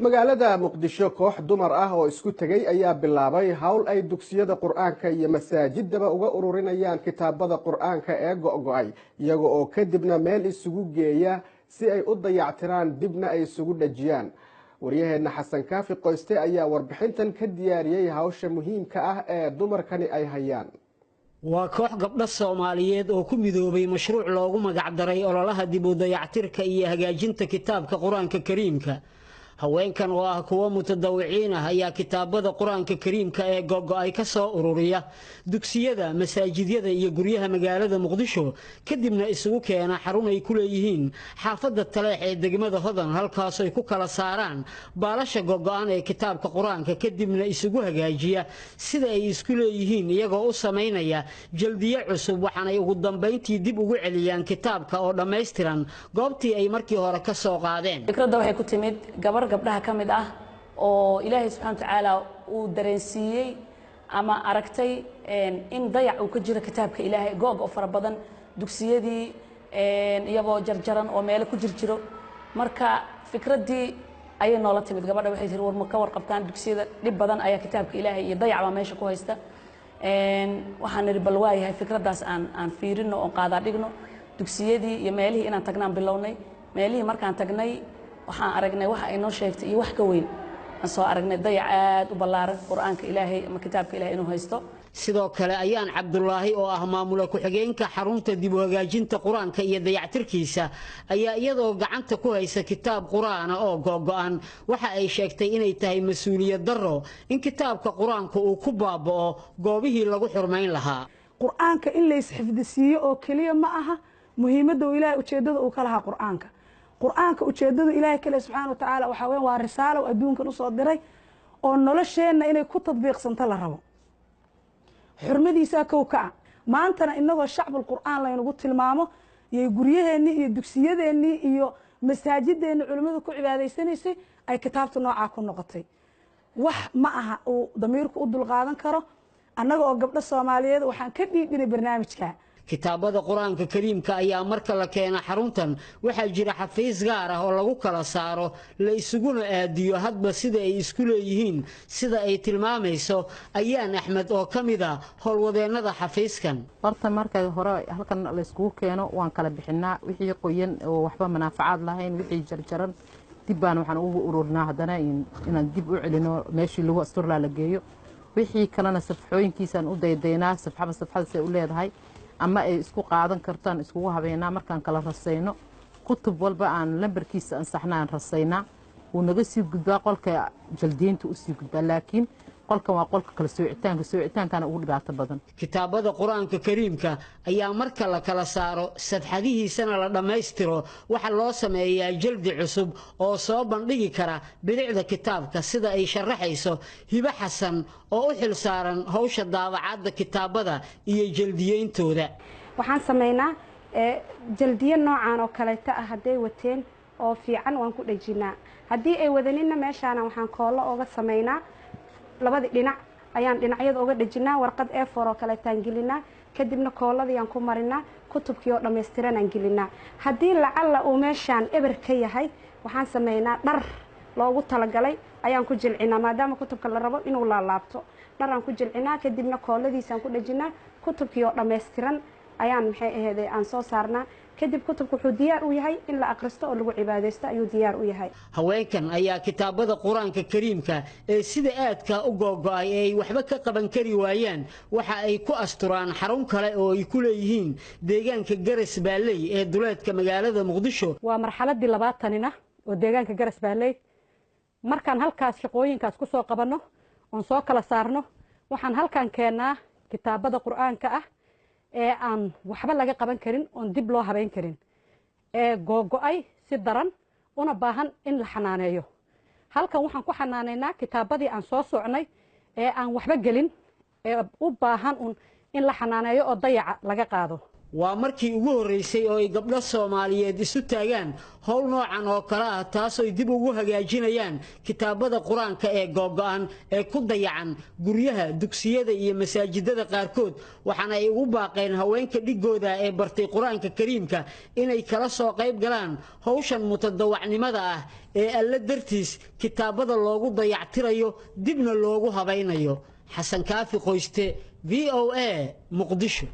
Magaalada Muqdisho, koox dumar ah oo isku tegay ayaa bilaabay hawl ay dugsiyada Qur-aanka iyo masaajidaba uga ururinayaan kitaabada Qur-aanka ee go'go'ay, iyaga oo kadibna meel isugu geeya si ay u dayactiraan, dibna ay isugu dhajiyaan. Waryaheenna Xasan Kaafi Qoyste ayaa warbixintan ka diyaariyey hawsha muhiimka ah ee dumarkani ay hayaan. Waa koox gabdho Soomaaliyeed oo ku midoobay mashruuc loogu magacdaray ololaha dib u dayactirka iyo hagaajinta kitaabka Qur-aanka Kariimka. Haweenkan oo ah kuwo mutadawiciin ah ayaa kitaabada Qur-aanka Kariimka ee gogo-ay ka soo ururiya dugsiyada, masaajidyada iyo guryaha magaalada Muqdisho, kadibna isugu keena xarun ay ku leeyihiin xaafadda Taleex ee degmada Hodan, halkaas ay ku kala saaraan baalasha gogo-an ee kitaabka Qur-aanka, kadibna isugu hagaajiya sida ay isku leeyihiin, iyagoo u samaynaya jaldiyo cusub. Waxaanay ugu dambayntii dib ugu celiyaan kitaabka oo dhammaystiran goobtii ay markii hore ka soo qaadeen. Fikradda waxay ku timid gabar gabdhaha ka mid ah oo Ilaahay subxana watacaala uu dareensiiyey ama aragtay in dayac uu ka jiro kitaabka Ilaahay, goog oo fara badan dugsiyadii iyagoo jarjaran oo meelo ku jir jiro. Marka fikraddii ayay noola timid gabadha. Waxay tiri: "War, ma ka warqabtaan dugsiyada dhib badan ayaa kitaabka Ilaahay iyo dayac baa meesha ku haysta?" Waxaan nidhi: "Bal waayahay, fikraddaas aan fiirino oon qaadaa dhigno." Dugsiyadii iyo meelihii inaan tagnaan bilownay. Meelihii markaan tagnay, waxaan aragnay waxa ay noo sheegtay iyo wax ka weyn aan soo aragnay, dayac aad u ballaaran Qur-aanka Ilaahay ama kitaabka Ilahay inuu haysto. Sidoo kale, Ayaan Cabdulaahi oo ah maamula ku-xigeenka xarunta dib u hagaajinta Qur-aanka iyo dayactirkiisa ayaa iyadoo gacanta ku haysa kitaab Qur-aana oo gogo-an waxa ay sheegtay inay tahay mas-uuliyad darro in kitaabka Qur-aanka uu ku baaba'o goobihii lagu xurmayn lahaa. Qur-aanka in la isxifdisiiyo oo keliya ma aha muhiimadda uu Ilahay ujeeddada uu ka lahaa qur-aanka. Qur-aanka ujeeddadu Ilaahay kale subxaana wa tacaala waxaa weyan waa risaalo adduunkan usoo diray oo nolosheenna inay ku tadbiiqsanto la rabo. Xurmadiisaa kow ka ah. Maantana inagoo shacbul Qur'aan laynagu tilmaamo iyo guryaheennii iyo dugsiyadeennii iyo masaajideenni culimmadu ku cibaadaysanaysay ay kitaabta noocaa ku noqotay, wax ma aha uu damiirku u dulqaadan karo. Annaga oo gabdho Soomaaliyeed waxaan ka dhiidhinay barnaamijka. Kitaabada Qur-aanka Kariimka ayaa marka la keena xaruntan waxaa jira xafiis gaar ah oo lagu kala saaro, la isuguna aadiyo hadba sida ay isku leeyihiin, sida ay tilmaamayso Ayaan Axmed oo ka mid a howlwadeennada xafiiskan. Horta marka hore halkan layskugu keeno waan kala bixinaa wixii qoyan oo waxba manaafacaad lahayn. Wixii jarjaran dib baan waxaan ugu ururinaa haddana inaan dib u celino meeshii lagu asturlaa la geeyo. Wixii kalena safxooyinkiisaan u daydaynaa, safxaba safxada say u leedahay ama ay isku qaadan kartaan iskugu habeynaa. Markaan kala rasayno, kutub walba aan lambarkiisa ansaxnaan rasaynaa, wuu naga sii gudbaa qolka jaldiinta usii gudbaa, laakiin qolkan waa qolka kala soocitaanka, soocitaankana ugu dhibaato badan. Kitaabada Qur-aanka Kariimka ayaa marka la kala saaro, safxadihiisana la dhammaystiro, waxaa loo sameeyaa jaldi cusub oo soo bandhigi kara bilicda kitaabka, sida ay sharaxayso Hibo Xasan oo u xil saaran howsha daabacaadda kitaabada iyo jaldiyeyntooda. Waxaan samaynaa jaldiyo noocan oo kaleeta ah. Hadday wateen oo fiican waan ku dhejinaa, haddii ay wadaninna meeshaana waxaan koollo ooga samaynaa, labadii dhinac ayaan dhinacyada uga dhejinaa, warqad A4 oo kaleetaan gelinaa, kadibna kooladii ku marinaa, kutubkii oo dhammaystiran aan gelinaa. Haddii lacalla uu meeshaan eber ka yahay, waxaan sameynaa dhar loogu talagalay ayaan ku jilcinaa, maadaama kutubka la rabo inuu laalaabto. Dhar aan ku jilcinaa, kadibna kooladiisaan ku dhejinaa, kutubkii oo dhammaystiran ayaan maxay aheeday aan soo saarnaa. Kadib kutubku wuxuu diyaar u yahay in la akhristo oo lagu cibaadaysto ayuu diyaar u yahay. Haweenkan ayaa kitaabada Qur-aanka Kariimka ee sida aadka u googo-ay ee ay waxba ka qaban kari waayaan waxa ay ku asturaan xarun kale oo ay ku leeyihiin deegaanka Garas Baalley ee duleedka magaalada Muqdisho. Waa marxaladii labaatanina oo deegaanka Garas Baalley. Markaan halkaas shaqooyinkaas ku soo qabanno oon soo kala saarno, waxaan halkan keennaa kitaabada Qur-aanka ah ee aan waxba laga qaban karin oon dib loo habayn karin, ee googo-ay si daran una baahan in la xanaaneeyo. Halkan waxaan ku xanaaneynaa kitaabadii aan soo socnay ee aan waxba gelin, ee u baahan un in la xanaaneeyo oo dayaca laga qaado. Waa markii ugu horreysay oo ay gabdho Soomaaliyeed isu taagaan howl noocan oo kale ah, taasooy dib ugu hagaajinayaan kitaabada Qur-aanka ee googo-an ee ku dayacan guryaha, dugsiyada iyo masaajidada qaarkood. Waxaana ay ugu baaqeen haweenka dhigooda ee bartay Qur-aanka Kariimka inay kala soo qayb galaan howshan mutadawacnimada ah ee Alle dartiis kitaabada loogu dayactirayo, dibna loogu habaynayo. Xasan Kaafi Qoyste, VOA, Muqdisho.